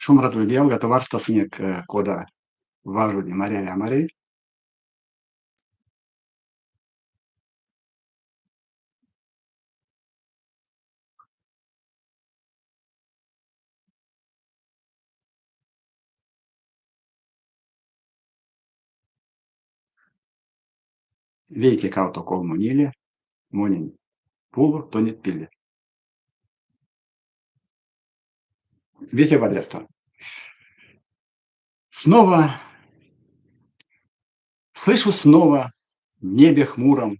Шумбрат улить, ялгат, варштасынек, кода важоди маряви а маряви. Вейке, кавто, колмо, ниле, монень пуло, тонеть пиле. Весе вадрясто. Снова, слышу снова в небе хмуром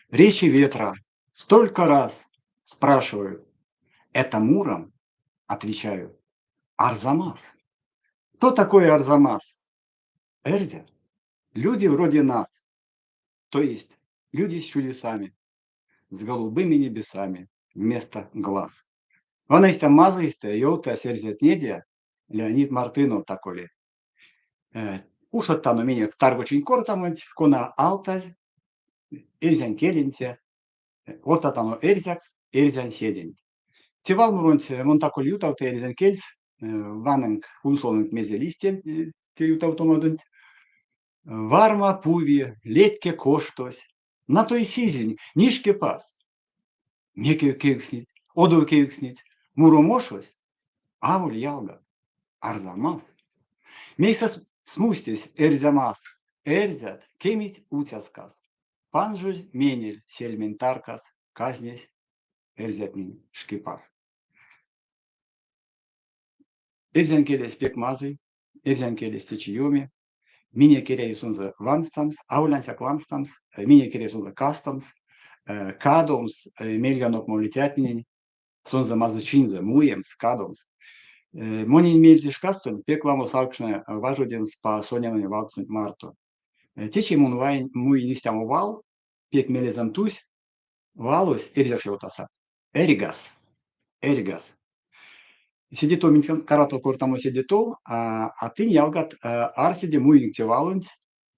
речи ветра. Столько раз спрашиваю, это Муром? Отвечаю, Арзамас. Кто такой Арзамас? Эрзя. Люди вроде нас, то есть люди с чудесами, с голубыми небесами вместо глаз. Вана истя мазыйстэ ёвтась эрзятнеде Леонид Мартынов таголи. Ушодтано минек таргочинь кортамонть, кона алтазь эрзянь келеньте, кортатано эрзякс эрзянседенть. Те валморонть мон таголь ютавтыя эрзянь кельс, ванынк, кунсолынк мезе лиссь те ютавтомадонть. Варма пуви, летьке коштось, натой сизинь, нишке паз. Мекев кевкстнить, одов кевкстнить, Муромошось аволь ялгат, Арзамас. Мейсэ смустесь Эрзямас? Эрзят кемить уцяскас. Панжозь менель сельмень таркас казнесь эрзятнень Шкипаз. Эрзянь келесь пек мазый, эрзянь келесь течи ёми. Минек эряви сонзэ ванстамс, аволь ансяк ванстамс, минек эряви сонзэ кастомс, кадомс мельганок молицятненень, сонзэ мазычинзэ муемс, кадомс. Монень меельце шкастонть пек ламо савкшны важодемс по Сонянень валксонть марто. Течи мон муинь истямо вал, пек мелезэм тусь, валось эрзякс ёвтаса. Эрьгас. Эрьгас. Седе тов минь карматано кортамо седе тов, а тынь, ялгат, арседе муинк те валонть,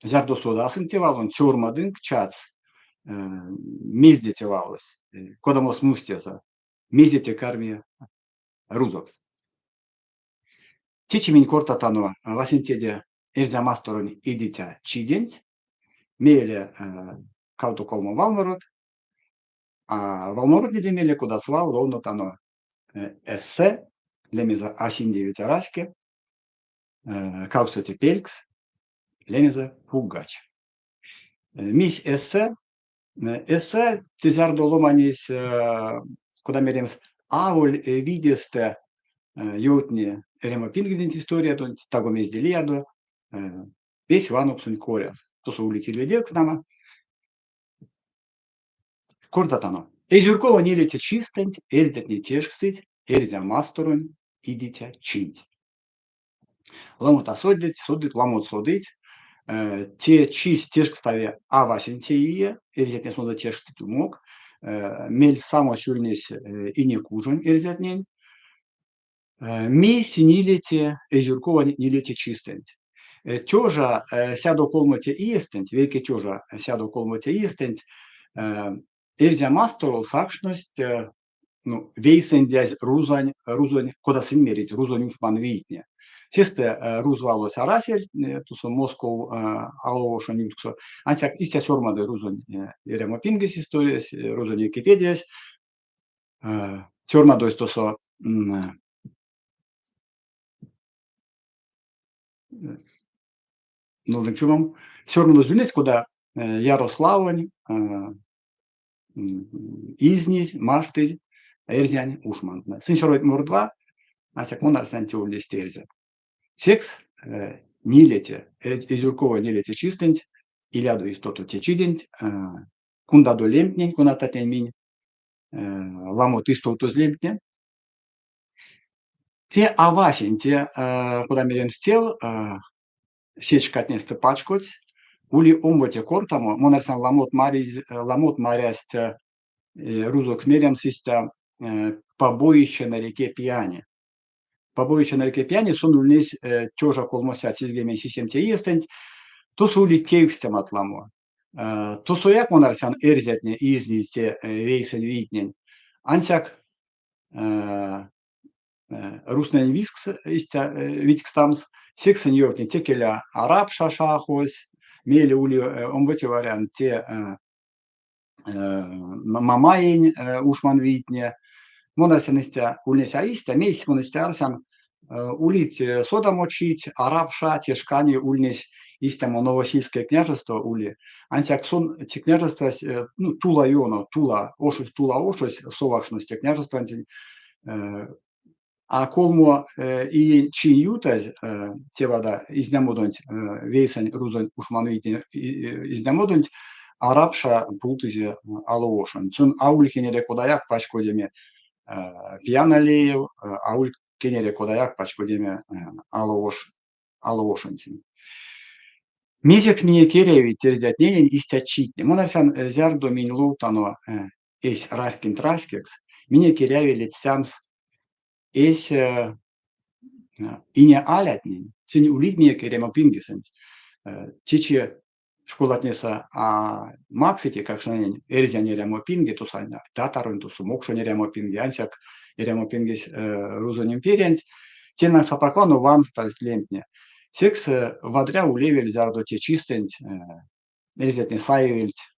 зярдо содасынк те валонть, сёрмадынк чатс, мезде те валось, кодамо смустезэ, мезе те карми рузокс. Течи минь кортатано васенцеде Эрзя масторонь идиця чиденть, мейле кавто-колмо валморот, а валморотнеде мейле, кода свал, ловнотано эссе, лемезэ А синдевиця раське, кавксоце пелькс, лемезэ Пугач. Мись эссе, эссе те зярдо ломанесь, кода меремс, аволь видестэ ёвтни эрямопингеденть историядонть, таго мезде лиядо, весь вановксонь коряс. Тосо улить ильведевкс, нама. Кортатано. Эйзюркова нилеце чистэнть эрзятне тешкстыть Эрзя масторонь идиця чинть. Ламот а содыть, содыть, ламот содыть. Те чись тешкстави а васенце ие, эрзятне сонзэ тешкстыть умок. Мельс самось ульнесь Инекужонь эрзятнень. Мейсь нилеце Эйзюркова нилеце чистэнть. Тёжа 103-це иестэнть, вейке тёжа 103-це иестэнть Эрзя масторов сакшность ну, вейсэндязь рузонь, рузонь, кода сынь мерить, рузонь ушман вийтне. Сестэ руз валось арасель, тосо Москов алоошонь ютксо. Ансяк истя сёрмады рузонь эрямопингесь историясь, рузонь Википедиясь. Сёрмадозь тосо нолдынк чумом, сёрмадозь ульнесь, кода Ярославонь изнизь, маштызь эрзянь ушмантнэ. Сынь сёрмадыть мордва, ансяк мон арсян, те ульнесть эрзят. Секс нилеце, Эйзюркова нилеце чистэнть, илядо истото те чиденть, кундадо лемтнень, конататнень минь ламо истовтозь лемтне. Те авасень, те, кода меремс, тев сеть шкатнестэ пачкодсь, ули омбоце кортамо, мон арсян, ламот маризь, ламот марясть рузокс меремс истя побоище на реке Пьяне. Побоище на реке Пьяне сон ульнесь тёжа колмосядт сизьгемень сисемце иестэнть, тосо улить кевкстемат ламо. Тосояк, мон арсян, эрзятне изнизь те вейсэнь вийтнень. Ансяк Рузтнэнь визькс истя видькстамс, секс сынь ёвтнить, те келя Арапша шахось, мейле ули омбоце вариант, те Мамаень ушманвийтне. Мон арсян истя, ульнесь а истя, мейсь мон истя арсян, улить содамочить, Арапша те шкане ульнесь истямо Новосильское княжество ули, ансяк сон те княжествась, ну, Тула ёно, Тула ошось, Тула ошось совакшнось те княжествантень. А колмо иень чинь ютазь те вада изнямодонть, вейсэнь рузонь ушманвийтнень изнямодонть, Арапша пултызе Алоошонть. Сон аволь кенере кодаяк пачкодеме Пьяна леев, аволь кенере кодаяк пачкодеме Алоош, Алоошонтень. Мезекс минек эрявить эрзятненень истят читне? Мон арсян, зярдо минь ловтано эсь раськенть раськекс, минек эряви ледстямс эсь ине алятнень, сынь улить минек эрямопингесэнть. Течи школатнесэ а максыть эйкакштненень эрзянь эрямопинге, тосо татаронь, тосо мокшонь эрямопинге, ансяк эрямопингесь рузонь империянть. Те апак вано ванстовсть лемтне. Секс вадря улевель, зярдо те чистэнть эрзятне саевельть,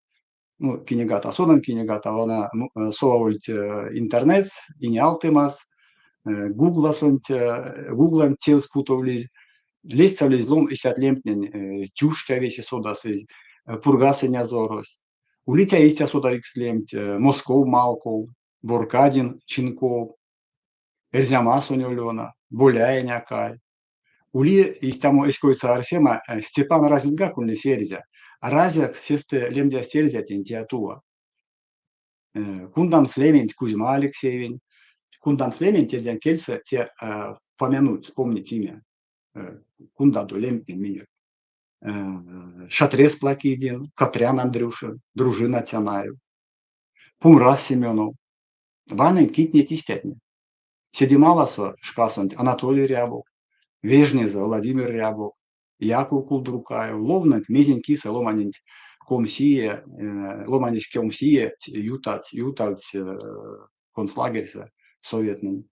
ну, кинигат, а содан кинигат, а вана совавольть интернетс, инеалтымас, гугласонть, гугланть тевс путовлизь, ледстявлизь лом истят лемтнень, Тюштя весе содасызь, Пургаз инязорось. Улить а истя содавикс лемть, Москов Малков, Боркадин Чинков, Эрзямасонь Олёна, Боляень Акай. Ули истямо эсь койсэ арсема, Степан Разингак ульнесь эрзя. Разякс сестэ лемдясть эрзятнень Тиатува. Кундамс лементь Кузьма Алексеевень, кундамс лементь эрзянь кельсэ те помянуть, вспомнить имя. Кундадо лемтнень минек. Шатрес Плакидин, Катрян Андрюшин, Дружина Тянаев, Пумрас Семенов. Ванынк, кить неть истятне. Седе маласо шкасонть Анатолий Рябов, Вежнезэ Владимир Рябов, Яков Кулдрукаев, ловнынк, мезень кисэ ломаненть комсие, ломанесь комсие ютаць, ютавтсь концлагерьсэ советнэнь.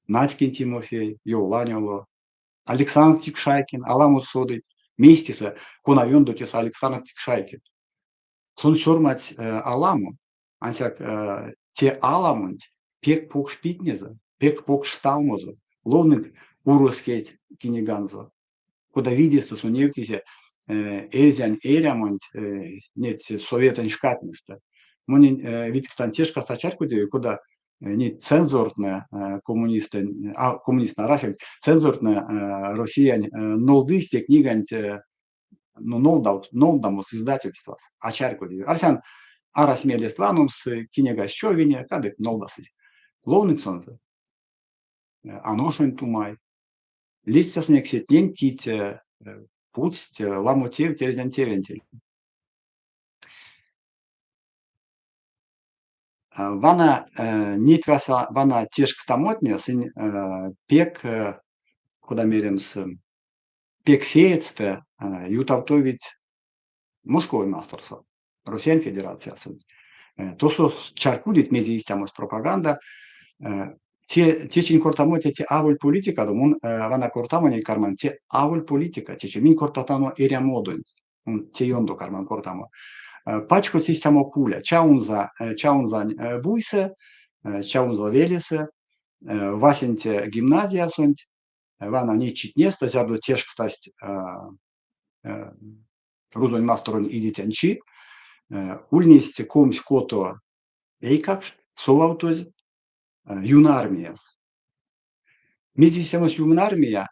Надькин Тимофей, Йовлань Оло, Александр Тикшайкин, аламо содыть, мейсь тесэ, кона ёндо тесэ Александр Тикшайкин. Сон сёрмадсь аламо, ансяк те аламонть пек покш питнезэ, пек покш сталмозо. Ловнынк уроскеть книганзо. Кода видестэ сон невтизе эрзянь эрямонть неть советэнь шкатнестэ. Монень видькстан те шкасто а чарькодеви, кода неть цензортнэ коммунистэнь, а коммунистнэ арасельть, цензортнэ Россиянь нолдызь те книганть, ну, нолдавт, нолдамос издательствас, а чарькодеви. Арсян, арась мелест ваномс, книгась човине, кадык нолдасызь. Ловнынк сонзэ. Аношонь Тумай. Ледстясынек сетнень, кить путсть ламо тевть эрзянь тевентень. Вана неть вана тешкстамотне, сынь пек, кода меремс, пек сеедьстэ ютавтовить Московонь масторсо, Россиянь Федерациясонть. Тосо чарькодить, мезе истямось пропаганда. Те течинь кортамотне те аволь политикадо, мон вана кортамо ней карман, те аволь политика, течи минь кортатано эрямодонть. Те ёндо карман кортамо. Пачкодсь истямо куля Чаунза, Чаунзань буйсэ, Чаунза велесэ, васенце гимназиясонть, вана неть читнестэ, зярдо тешкстасть Рузонь масторонь идицянь чи, ульнесть 26 эйкакшт совавтозь юнармияс. Мезе истямось юнармия?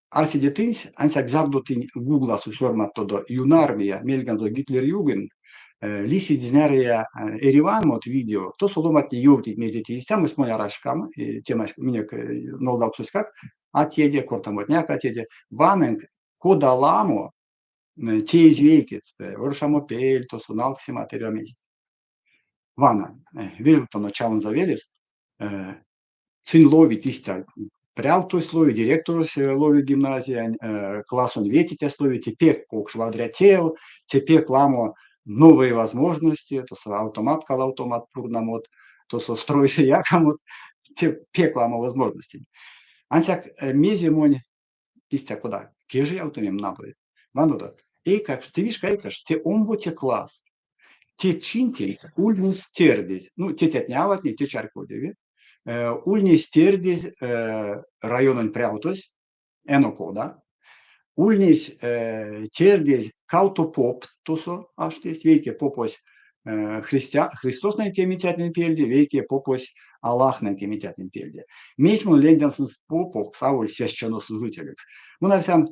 Арседе тынсь, ансяк зярдо тынь гугласо сёрмадтодо юнармия, мельганзо Гитлерюгенд, лисить знярыя эриванмот видео, тосо ломантне ёвтыть, мезе те истямось, монь арась шкам, темась минек нолдавксоськак а теде, кортамотнеяк а теде. Ванынк, кода ламо теезь вейкетьстэ, оршамопель, тосо налксемат эрьва мезть. Вана, велявтано Чаунза велес, сынь ловить истя, прявтось лови, директорось лови гимназиянь, классонь ветицясь лови, те пек покш вадря тев, те пек ламо новые возможности, тосо автомат, калавтомат, пурнамот, тосо стройсэ якамот. Те пек ламо возможностей. Ансяк мезе монь истя кода кежиявтымем натой. Ванодо, эйкакш, те вишка эйкакш, те омбоце класс. Те чинтень ульнесь тердезь, ну, тетятне-аватне, те чарькодеви, ульнесь тердезь райононь прявтось, эно кода, ульнесь тердезь кавто попт тосо аштесть, вейке попось христиан, Христоснэнь кемицятнень пельде, вейке попось Аллахнэнь кемицятнень пельде. Мейсь мон лемдян сынст попокс, аволь священнослужителекс? Мон арсян,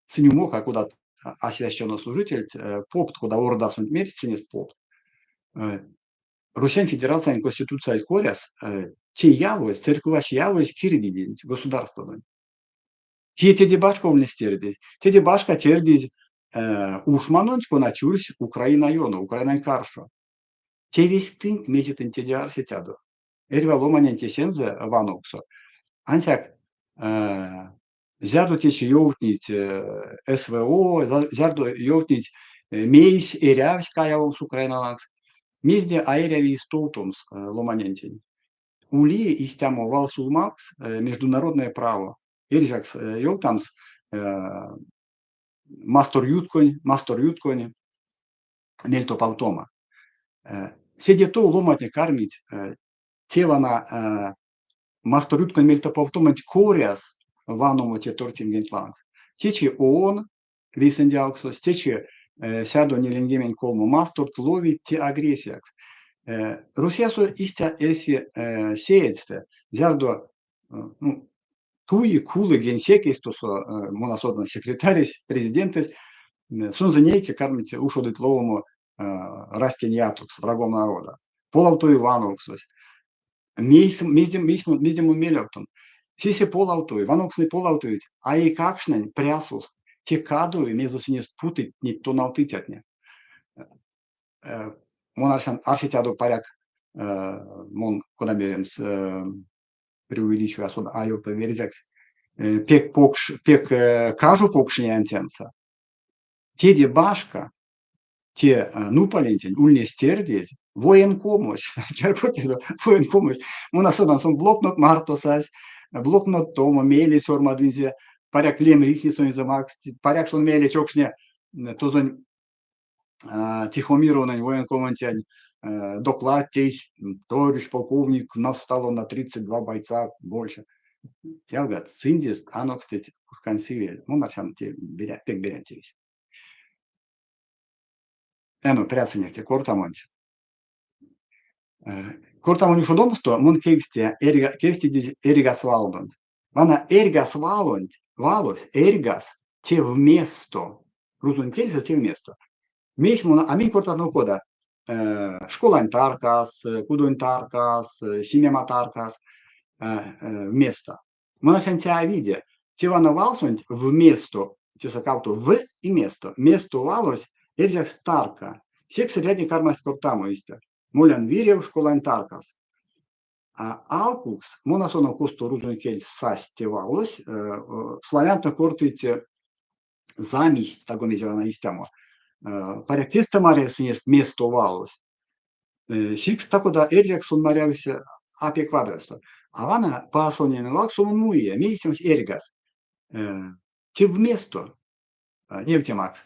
сынь умок а кодат а священнослужительть, попт, кода ордасонть мерсть сынест попт. Русень Федерациянь Конституциянть коряс те явозь, церькувась явозь кирдиденть, государствадонть. Кие теде башка ульнесь тердезь? Теде башка тердизь ушманонть, кона тюрсь Украина ёно, Украинань каршо. Тевесь тынк, мезе тынь теде арсетядо? Эрьва ломаненть эсензэ вановксо. Ансяк зярдо течи ёвтнить СВО, зярдо ёвтнить, мейсь эрявсь каявомс Украина лангс, мезде а эряви стувтомс ломанентень. Ули истямо валсюлмавкс международное право. Эрзякс ёвтамс масторютконь, масторютконь мельтопавтома. Седе тов ломантне кармить те вана масторютконь мельтопавтоманть коряс ваномо те тортингенть лангс. Течи ООН вейсэндявксось, течи 143 масторт ловить те агрессиякс. Русиясо истя эрси сеедьстэ, зярдо ну, туи, кулы генсекесь, тосо мон а содан, секретаресь, президентэсь, сонзэ нейке кармить ушодыть ловомо раськень ятокс, врагом народа. Полавтови вановксось. Мейс, мезде, мейс, мезде мон мелявтан? Сесэ полавтови, вановкстнэ полавтовить, а эйкакштнень прясост те кадови, мезе сынест путыть неть тонавтыцятне. Мон арсян, арсетядо паряк, мон, кода меремс, преувеличиваю, а ёвтави эрзякс, пек покш, пек кажо покш неянтенсэ. Теде башка, те нупалентень ульнесь тердезь военкомось, чарькодтядо, военкомось. Мон а содан, сон блокнот марто сась, блокноттомо мейле сёрмадынзе, паряк лем рисьме сонзэ макссть, паряк сон мейле чокшне тозонь Тихомировнань военкомонтень доклад тейсь: товарищ полковник, нас стало на 32 бойца больше. Ялгат, сындест анокстыть пушкань сывель. Мон арсян, те пек берянь тевесь. Эно, прядсынек те кортамонть. Кортамонь ушодомсто мон кевкстия, эрьга, кевкстидизь эрьгас валдонть. Вана эрьгас валонть, валось, эрьгас, те вместо. Рузонь кельсэ те вместо. Мейсь мон, а минь кортатано кода? Школань таркас, кудонь таркас, симема таркас, вместо. Мон арсян, те а виде. Те вана валсонть вместо, тесэ кавто в и место. Место валось эрзякс тарка. Секс эрзятне кармасть кортамо истя: Молян вирев школань таркас. А алкукс, мон а содан, косто рузонь кельс сась те валось, славянтнэ кортыть замість, таго мезе вана истямо. Паряк тестэ марявсь место валось. Секс та-кода эрзякс сон марявсь а пек вадрясто. А вана Паасонень валксо мон муия, мейсь эрьгас. Те вместо, невтемакс,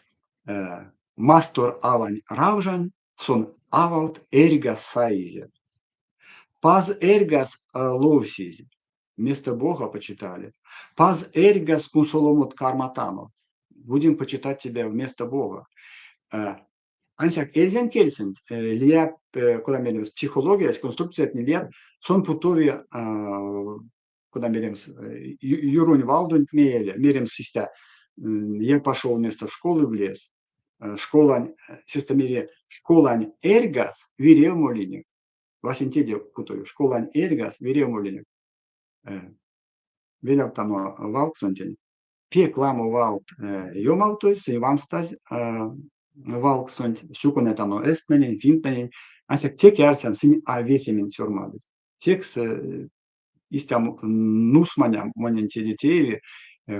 мастор авань Равжань, сон авалт эрьгас саизе. Паз эрьгас ловсизь, вместо Бога почитали. Паз эрьгас кунсоломот карматано. Будем почитать тебя вместо Бога. Ансяк эрзянь кельсэнть лия, кода меремс, психологиясь, конструкциятне лият, сон путови, кода меремс, юронь валдонть мейле, меремс истя: я пошел вместо школы в лес. Школань, сестэ мери, школань эрьгас вирев молинек. Васень теде путови, школань эрьгас вирев молинек. Велявтано валксонтень. Пек ламо валт ёмавтозь, сынь ванстазь валксонть, сюконятано эстнэнень, финнтнэнень, ансяк теке арсян, сынь а весементь сёрмадызь. Секс истя нусманя монень теде тееви,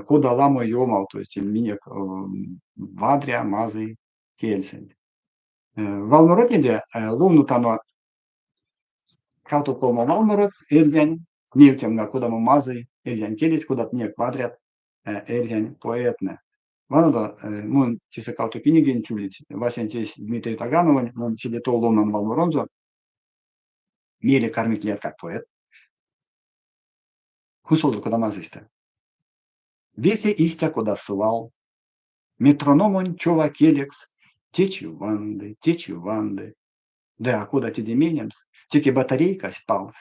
кода ламо ёмавтозь минек вадря, мазый кельсэнть. Валморотнеде ловнотано. Кавто-колмо валморот эрзянь, невтемга, кодамо мазый эрзянь келесь, кодат минек вадрят эрзянь поэтнэ. Ванодо, мон тесэ кавто книганть улить. Васенцесь Дмитрий Тагановонь, мон седе тов ловнан валморонзо. Мейле кармить лияткак поэт. Кунсолодо, кода мазыйстэ. Весе истя, кода свал. Метрономонь чова келекс течи ванды, течи ванды. Ды а кода теде менемс, теке батарейкась палсь.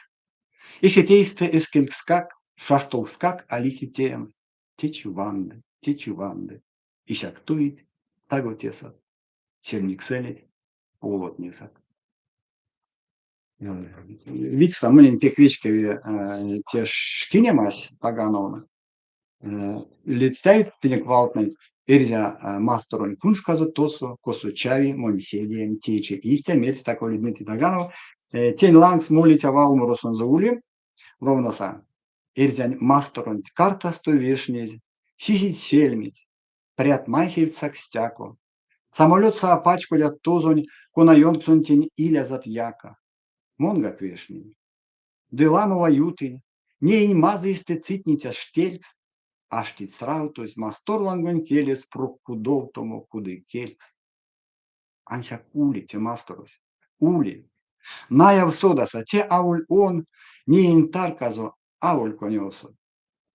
Эсеть эйстэ эскелькскак, шаштовкскак а лиси теемс. Течи ванды, течи ванды. Исяк туить, таго тесат. Сельмиксэлеть, пулот несак. Видьстэ, монень пек вечкеви те шкинемась Тагановна. Ледстявить тенек валтнэнь Эрзя масторонь куншказо тосо, косо чави монь седеем течи. Истя мерсь тако Дмитрий Таганов. Тень лангс молить валморосонзо ули, ловноса. Эрзянь масторонть картасто вешнезь, сисить сельметь, прят майсевтьсак стяко. Самолётсо а пачкодят тозонь, кона ёнксонтень илязат яка. Монгак вешнинь. Ды ламова ютынь, неинь мазыйстэ цитниця штелькст, аштить сравтозь масторлангонь келес прок кудовтомо кудыкелькст. Ансяк ули те масторось, ули. Наяв содаса, те аволь он, неень тарказо аволь конёвсо.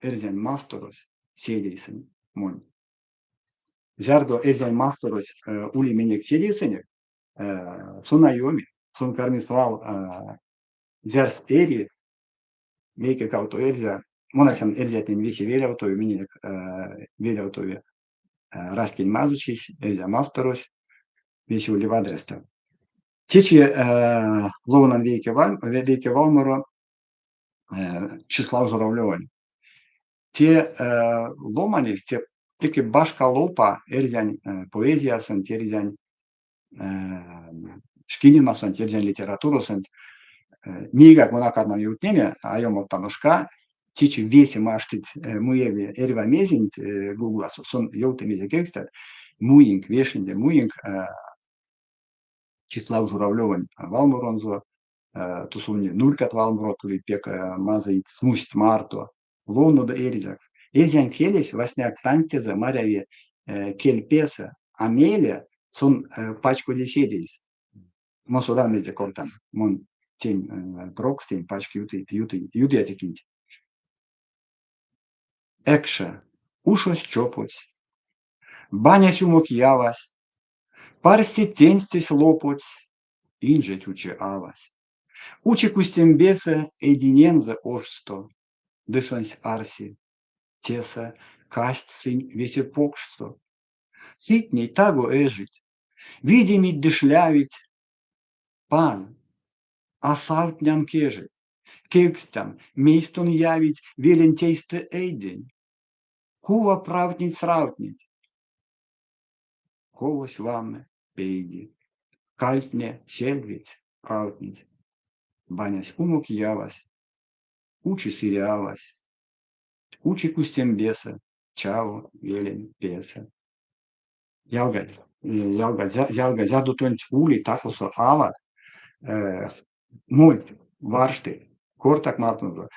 Эрзянь масторось седейсэнь монь. Зярдо Эрзянь масторось ули минек седейсэнек, сон а ёми, сон карми свал зярс эри вейке-кавто эрзя, мон арсян, эрзятнень весе велявтови, минек велявтови раськень мазычись, Эрзя масторось, весе ули вадрясто. Течи ловнан вейке вейке валморо Числав Журавлевонь. Те ломанесь, те теке башка лопа эрзянь поэзиясонть, эрзянь шкинемасонть, эрзянь литературасонть. Нейгак мон а карман ёвтнеме, а ёмавтано шка. Течи весе маштыть муеме эрьва мезенть Гугласо. Сон ёвты мезе кевкстят. Муинк, вешинде, муинк Числав Журавлевонь валморонзо. Тосо нурькат валморот улить пек мазыйть, смусть марто. Ловнодо эрзякс. Эрзянь келесь васняяк танстезэ маряви кель песэ, а мейле сон пачкоди седейс. Мон содан, мезде кортан. Мон тень трокс, тень пачк ютыя те кинть. Экше. Ушось чоподсь. Банясь умок явась. Парсте тенстесь лоподсь. Инжеть учи авась. Учи кустембесэ эйдинензэ ошсто. Ды сонсь арси, тесэ кассть сынь весе покшсто. Сыть ней таго эжить, видемить ды шлявить. Паз, а савтнян кежеть, кевкстян, мейс тон явить веленть эйстэ эйдень? Кува правтнить-сравтнить? Ковось ванны, пейди. Кальтне сельведть правтнить. Банясь умок явась, учи сыре авась, учи кустембесэ, чаво велень песэ. Ялгат, ялгат, ялга, зярдо тонть ули такосо ават, мольть, варшты, кортак мартонзо.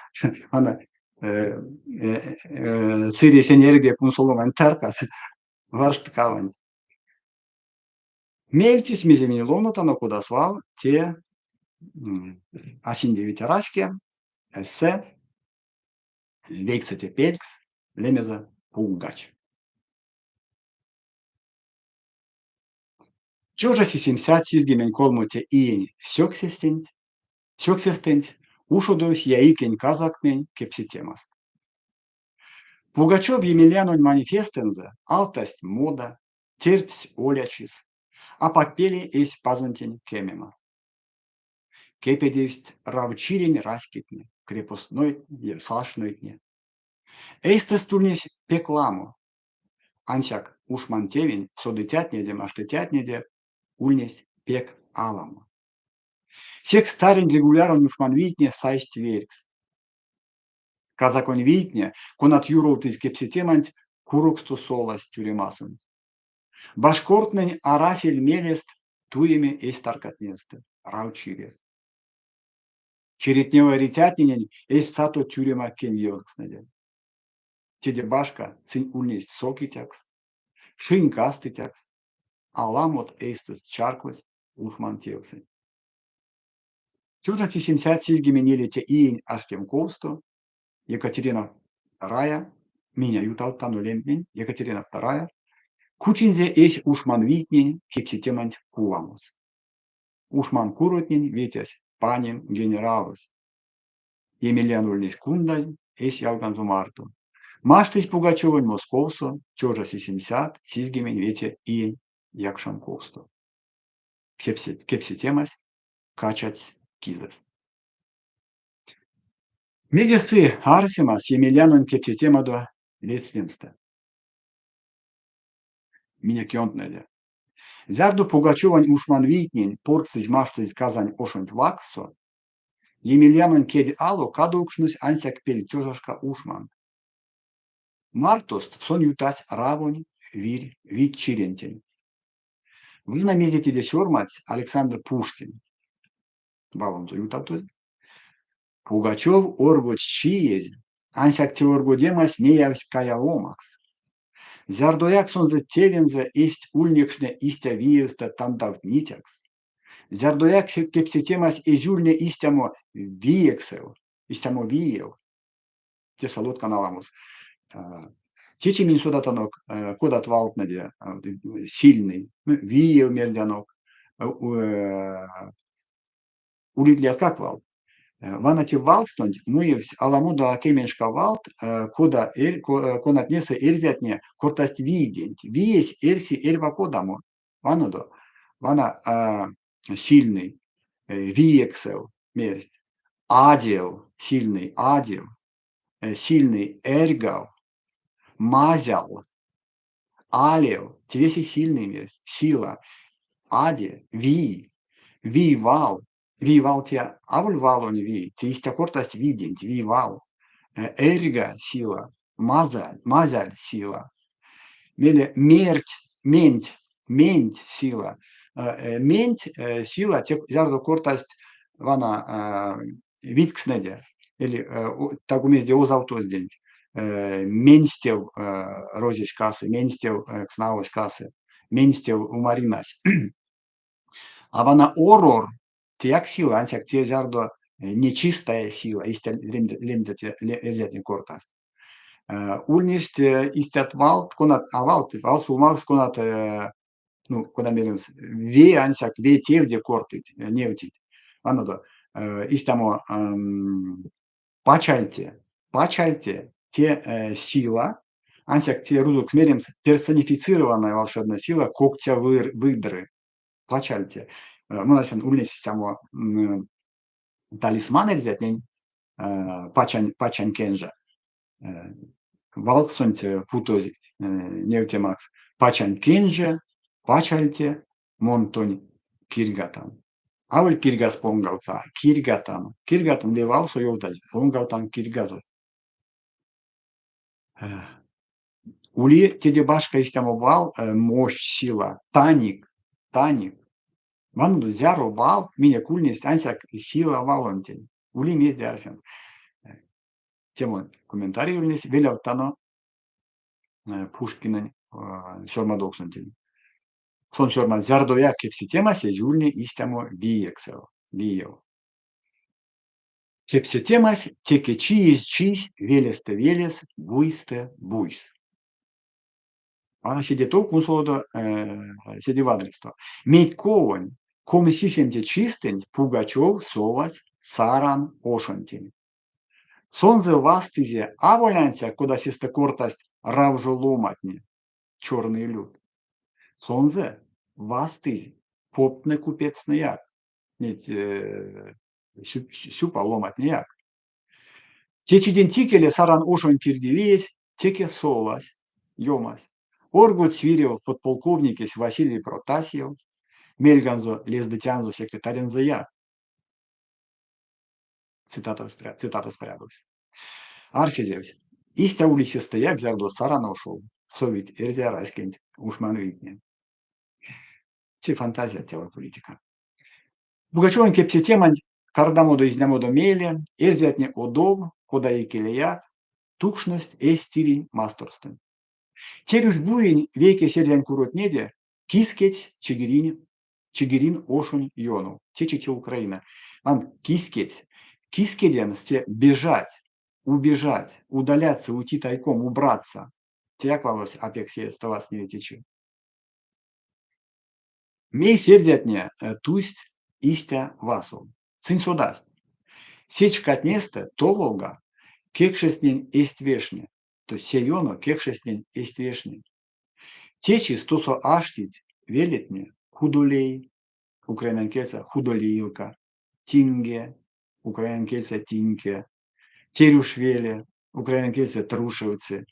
Ана сыресь энергия кунсоломань таркас, варштык аванть. Меельцесь, мезе минь ловнотано, кода свал, те а синдевить раське, эссе, вейксэте пелькс, лемезэ Пугач. 1773 иень сёксестэнть ушодовсь Яикень казактнень кепсетемаст. Пугачев Емельянонь манифестэнзэ алтасть мода, тердсть олячис, апак пеле эсь пазонтень кемема. Кепедевсть Равчирень раськетне, крепостнойтне, сашнойтне. Эйстэст ульнесь пек ламо. Ансяк ушмантевень содыцятнеде-маштыцятнеде ульнесть пек аламо. Секс царень регуляронь ушманвийтне сайсть верькс. Казаконь вийтне, конат юровтызь кепсетеманть, куроксто соласть тюремасонть. Башкортнэнь арасель мелест туеме эсь таркатнестэ, Равчирес. Чиретнева эрицятненень эзть сато тюрема кедьёнкстнэде. Теде башка, сынь ульнесть сокицякс, кшинь кастыцякс, аламот эйстэст чарькодсть ушмань тевсэнть. 1774 иень аштемковсто Екатерина II, минь а ютавттано лемтнень, Екатерина II кучинзе эсь ушманвийтнень кепсетеманть пувамос. Ушманкуротнень ветясь Панин генералось. Емельян ульнесь кундазь эсь ялганзо марто. Маштызь Пугачевонь Московсо 1775 иень якшамковсто. Кепсетемась качадсь кизэс. Мезе сы арсемас Емельянонь кепсетемадо ледстнемстэ? Минек ёнтнэде. Зярдо Пугачевонь ушманвийтнень порксызь-маштызь Казань ошонть вакссо, Емельянонь кедь ало кадовкшнось ансяк пельтёжашка ушман. Мартост сон ютась Равонь вирь вить чирентень. Вана мезе теде сёрмадсь Александр Пушкин. Валонзо ютавтозь. Пугачев оргодсь чиезь, ансяк те оргодемась неявсь каявомакс. Зярдояк сонзэ тевензэ эзть ульнекшне истя виевстэ тандавтницякс. Зярдояк кепсетемась эзь ульне истямо виексэв, истямо виев. Тесэ лоткан аламос. Течи минь содатанок, кодат валтнэде сильный, виев мердянок, улить лияткак валт. Вана те валстонть муевсь аламодо а кеменьшка валт, кода конатнесэ эрзятне кортасть вийденть. Виесь эрси эрьва кодамо. Ванодо, вана сильный, виексэв мерсть, адев, сильный, адев, сильный, эрьгав, мазял, алев, те весе сильный мерсть, сила, аде, вий, вий-вал, вий-вал те аволь валонь вий, те истя кортасть вийденть, вий-вал, эрьга сила, мазаль, мазяль сила, мейле мерть, менть, менть сила, менть сила те зярдо кортасть вана витькстнэде или таго мезде озавтозденть, менстев розесь касы, менстев кснавось касы, менстев умаринась. А вана орор теяк сила, ансяк те зярдо нечистая сила, истя лемдят эрзятне кортасть. Ульнесть истят валт, конат, а валт, валсюлмавкст, конат, ну, кода меремс, ве ансяк ве тевде кортыть, невтить. Ванодо, истямо пачальте, пачальте те сила, ансяк те рузокс меремс персонифицированная волшебная сила когтя выдры. Пачальте. Мон арсян, ульнесь истямо талисман эрзятнень пачань, пачань кенже. Валксонть путозь невтемакс пачань кенже, пачальте, мон тонь кирьгатан. Аволь кирьгас понгавтса, кирьгатан. Кирьгатан ве валсо ёвтазь, понгавтан кирьгазот. Ули теде башка истямо вал, мощь, сила, таник, таник. Ванодо, зяро вал минек ульнесть ансяк сила валонтень. Ули мезде арсемс. Те монь комментарий ульнесь. Велявттано Пушкинэнь сёрмадовксонтень. Сон сёрмадсь, зярдояк кепсетемась эзь ульне истямо виексэв, виев. Кепсетемась теке чиезь чийсь велестэ велес, буйстэ буйс. Вана седе тов кунсолодо седе вадрясто. Медьковонь 27 чистэнть Пугачев совась Саран ошонтень. Сонзэ вастызе аволь ансяк, кода сестэ кортасть равжо ломатне, чёрный люд. Сонзэ вастызь поптнэ-купецтнэяк, неть сюпав ломатнеяк. Те чиденть икеле Саран ошонь кирдивиесь теке солась, ёмась. Оргодсь вирев подполковникесь Василий Протасьев, мельганзо лездыцянзо секретарензэяк. Цитатась прядовсь. Арсезевсь, истя ули сестэяк, зярдо Саран ошов совить эрзя раськенть ушманвийтне. Те фантазия, те политика. Пугачевонь кепсетеманть Кардамодо-изнямодо мейле эрзятне одов, кода икелеяк, тукшность эсь тиринь масторстонть. Терюшбуень вейкесь эрзянь куротнеде киськедсь Чигирин, Чигирин ошонь ёнов. Течи те Украина. Вант, киськедсь. Киськедемс те бежать, убежать, удаляться, уйти тайком, убраться. Теяк валось а пек сеедьстэ вастневи течи. Мейсь эрзятне тусть истя васов? Сынь содасть, сеть шкатнестэ товолга кекшезтнень эзть вешне, то се ёно кекшезтнень эзть вешне. Течис тосо аштить велетне Худолей, украинань кельсэ Худолеевка, Тинге, украинань кельсэ Тиньке, Терюшвеле, украинань кельсэ Трушевцы.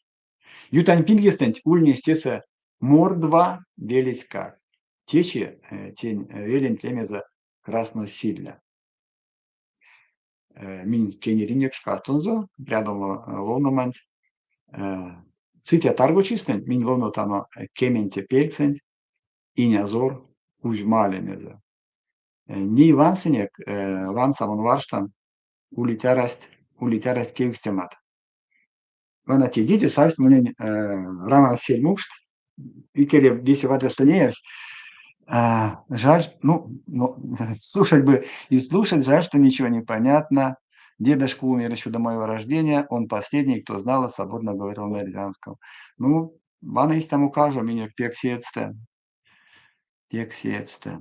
Ютань пингестэнть ульнесь тесэ Мордва велеськак. Течи тень веленть лемезэ Красносилля. Минь кенеринек шкастонзо прядомо ловноманть. Сыця таргочистэнть минь ловнотано кеменце пельксэнть Инязор Кузьма лемезэ. Ней вансынек, ванса мон варштан, улить-арасть, улить-арасть кевкстемат. Вана тедеде савсь монень рамамс сельмукшт. Икеле весе вадрясто неявсь. Жаль, ну, слушать бы и слушать, жаль, что ничего не понятно. Дедушка умер еще до моего рождения, он последний, кто знал и свободно говорил на эрзянском. Ну, вана истямо кажо минек пек сеедьстэ. Пек сеедьстэ.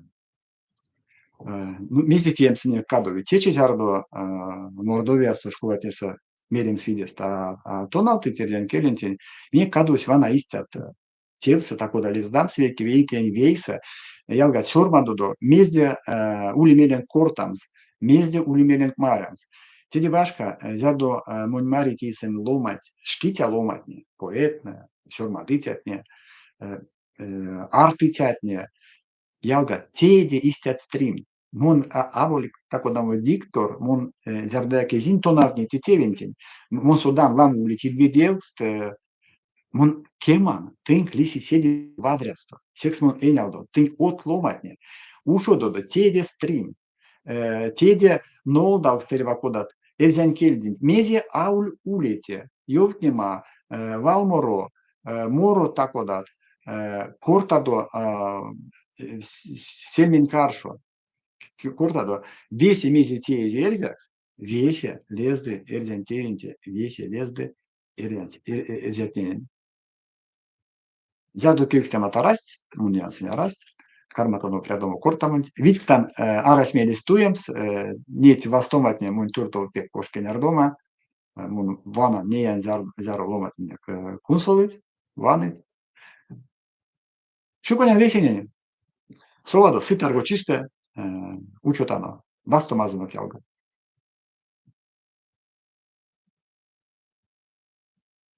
Ну, мезе теемс минек кадови? Течи зярдо Мордовиясо школатнесэ меремс видестэ, а тонавтыть эрзянь келентень, минек кадовсь вана истят тевсэ, та-кода лездамс вейке вейкень вейсэ, ялгат, сёрмадодо, мезде ули меленк кортамс, мезде ули меленк марямс. Теде башка, зярдо монь марить эйсэнь ломанть, шкитя ломантне, поэтнэ, сёрмадыцятне, артыцятне, ялгат, тееде истят стримт. Мон аволь та-кодамо диктор, мон зярдояк эзинь тонавтне те тевентень. Мон содан, ламо улить ильведевкст, мон кеман, тынк лиси седе вадрясто. Секс мон энялдо, тынь од ломантне, ушододо тееде стрим, тееде нолдавкст эрьва кодат эрзянь кельденть. Мезе аволь уле те, ёвтнема, валморо, моро та-кодат, кортадо сельмень каршо, кортадо, весе мезе теезь эрзякс, весе лезды эрзянь тевентень, весе лезды эрзятненень. Зярдо кевкстемат арасть, ну, сынь арасть, карматано прядомо кортамонть. Видькстан, арась мелесь туемс, неть вастоматне монь туртов пек покш кенярдома. Мон вана неян, зяро ломанть минек кунсолыть, ваныть. Сюконян весенень. Совадо сы таргочистэ, учотано. Вастомазонок, ялгат.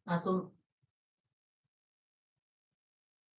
А то